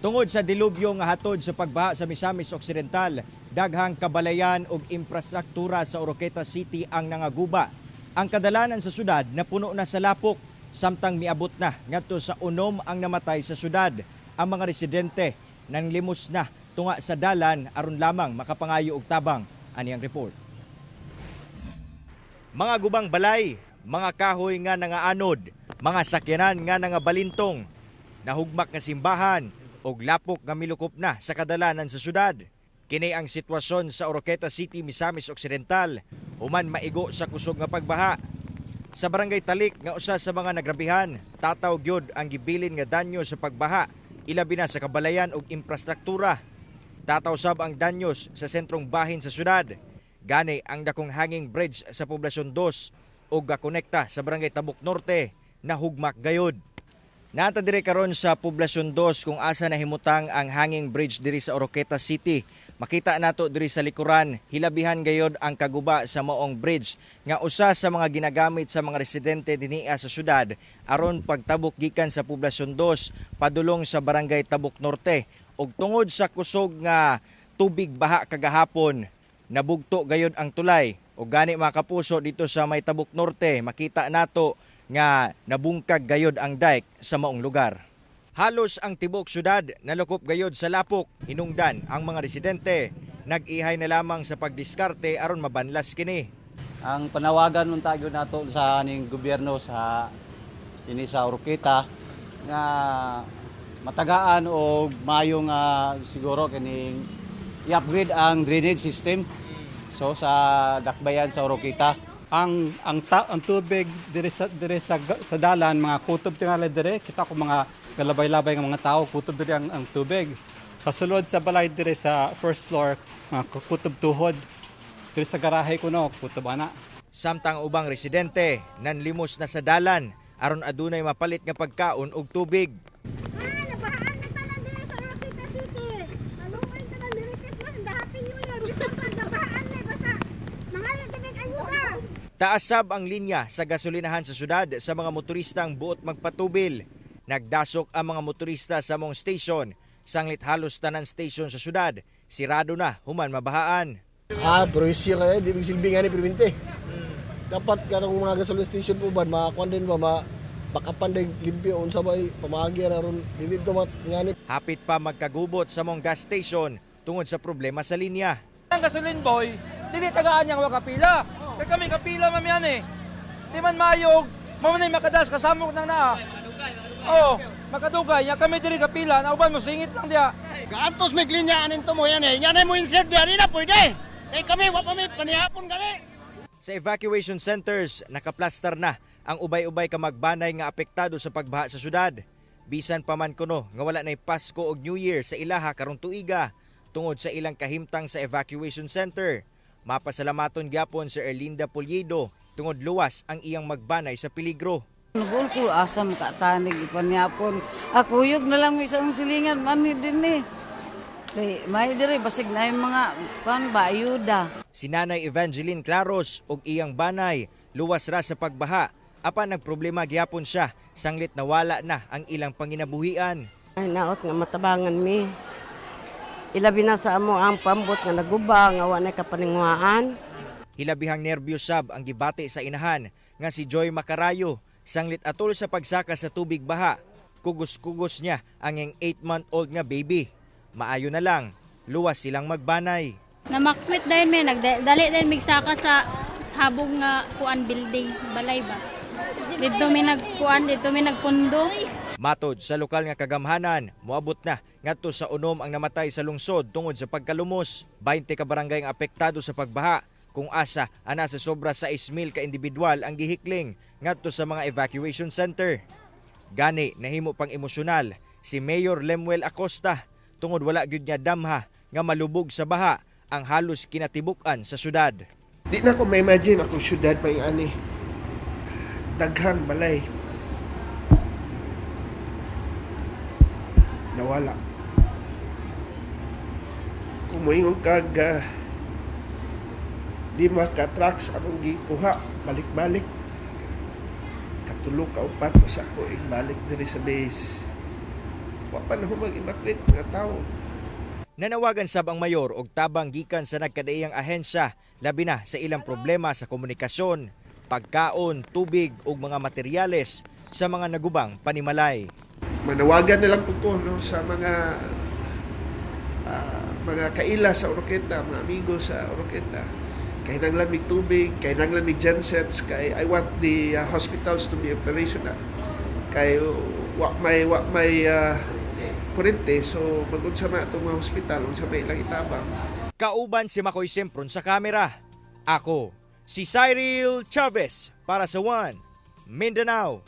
Tungod sa dilubyo nga hatod sa pagbaha sa Misamis Occidental, daghang kabalayan ug infrastruktura sa Oroquieta City ang nangaguba. Ang kadalanan sa syudad napuno na sa lapok, samtang miabot na ngadto sa 6 ang namatay sa syudad. Ang mga residente nanglimos na tunga sa dalan aron lamang makapangayo og tabang. Ani ang report. Mga gubang balay, mga kahoy nga nangaanod, mga sakyanan nga nangabalintong, nahugmak nga simbahan ug lapok nga milukop na sa kadalanan sa syudad. Kini ang sitwasyon sa Oroquieta City, Misamis Occidental, human maigo sa kusog nga pagbaha. Sa Barangay Talik nga usa sa mga nagrabihan, tataw gyud ang gibilin nga danyo sa pagbaha, ilabi na sa kabalayan ug infrastruktura. Tataw sab ang danyos sa sentrong bahin sa syudad. Gani ang dakong hanging bridge sa Poblasyon 2 ug gakonekta sa Barangay Tabuk Norte nahugmak gayod. Naa ta diri karon sa Poblasyon 2 kung asa nahimutang ang hanging bridge diri sa Oroquieta City. Makita nato diri sa likuran, hilabihan gayod ang kaguba sa maong bridge nga usa sa mga ginagamit sa mga residente dinia sa syudad aron pagtabok gikan sa Poblasyon 2 padulong sa Barangay Tabuk Norte. Ug tungod sa kusog nga tubig baha kagahapon, nabugto gayod ang tulay. Ug gani, mga kapuso, dito sa may Tabuk Norte, makita nato nga nabungkag gayod ang dike sa maong lugar. Halos ang tibok syudad nalukop gayod sa lapok, hinungdan ang mga residente nag-ihay na lamang sa pagdiskarte aron mabanlas kini. Ang panawagan unta gyud nato sa ning gobyerno sa ini sa Oroquieta nga matagaan og maayo nga siguro kining i-upgrade ang drainage system so sa dakbayan sa Oroquieta. Ang tubig diri sa dalan, mga kutob tingali diri. Kita ko mga galabay-labay nga mga tao, kutob diri ang tubig sa sulod sa balay. Diri sa first floor, mga kutob tuhod. Diri sa garahe kuno, kutob ana. Samtang ubang residente nanlimos na sa dalan aron adunay mapalit nga pagkaon ug tubig. Ah, nabahaan na tanan diri sa Oroquieta City. Malungay tanan diri Christmas and Happy New Year. Bisan pa nabahaan na basta mangayo kami ayuda. Taas sab ang linya sa gasolinahan sa syudad sa mga motoristang buot magpatubil. Nagdasok ang mga motorista sa maong station, sanglit halos tanan station sa syudad sirado na human mabahaan. Ah, proisyo kaya, di silbi nga ni Permente. Dapat karong mga gasoline station po ba, makakuan din ba, ma bakapan din limpyo unsa ba pamagi na ron dili to mat ngani. Hapit pa magkagubot sa maong gas station tungod sa problema sa linya. Ang gasoline boy, dili tagaan niyang wakapila. Kaya kami kapila mamiyan eh. Di man mayog, mamanay makadas kasamok nang naa. Oo, makadugay niya kami diri kapila, nauban mo singit lang diya. Gaantos may linya anin to mo yan eh. Yan ay mo insert diyan na pwede. Kay kami wa pa mi panihapon gani. Sa evacuation centers, nakaplastar na ang ubay-ubay ka magbanay nga apektado sa pagbaha sa syudad. Bisan pa man kuno nga wala na'y Pasko og New Year sa ilaha karong tuiga tungod sa ilang kahimtang sa evacuation center. Mapasalamaton gyapon si Erlinda Poliedo tungod luwas ang iyang magbanay sa peligro. Nagul ko asa makatanig ipanyapon. Akuyog na lang may isang silingan manhid din eh. Kay may diri basig na yung mga kuan ba ayuda. Si Nanay Evangeline Claros ug iyang banay luwas ra sa pagbaha apan nagproblema gyapon siya sanglit nawala na ang ilang panginabuhian. Ay, naot nga matabangan mi. Ilabi na sa amo ang pambot nga naguba nga wa na kapaninguhaan. Hilabihang nerbiyos sab ang gibati sa inahan nga si Joy Macarayo sanglit atol sa pagsaka sa tubig baha. Kugos-kugos niya ang iyang 8-month-old nga baby. Maayo na lang, luwas silang magbanay. Namakwit dahil may nagdali dahil migsaka sa habog nga kuan building balay ba. Dito may nagkuan, dito may nagpundo. Matod sa lokal nga kagamhanan, moabot na ngadto sa 6 ang namatay sa lungsod tungod sa pagkalumos. 20 ka barangay ang apektado sa pagbaha kung asa ana sa sobra sa 6,000 ka individual ang gihikling ngadto sa mga evacuation center. Gani nahimo pang emosyonal si Mayor Lemuel Acosta tungod wala gyud niya damha nga malubog sa baha ang halos kinatibuk-an sa syudad. Di na ko ma-imagine akong syudad may ani. Daghang balay. Nawala. Kung moingon kag 5 ka trucks akong gikuha, balik-balik. Katulo ka upat sa ko balik diri sa base. Wa pa na mag-evacuate mga tao. Nanawagan sab ang mayor og tabang gikan sa nagkadaiyang ahensya, labi na sa ilang problema sa komunikasyon, pagkaon, tubig ug mga materyales sa mga nagubang panimalay. Manawagan na lang po ko, no, sa mga mga kaila sa Oroquieta, mga amigo sa Oroquieta. Kailangan mig tubig, kailangan mig gensets, kay I want the hospitals to be operational. Kay wa may kuryente, so magunsa man atong mga hospital, unsa may ilang itabang. Kauban si Makoy Sempron sa kamera. Ako, si Cyril Chavez para sa One Mindanao.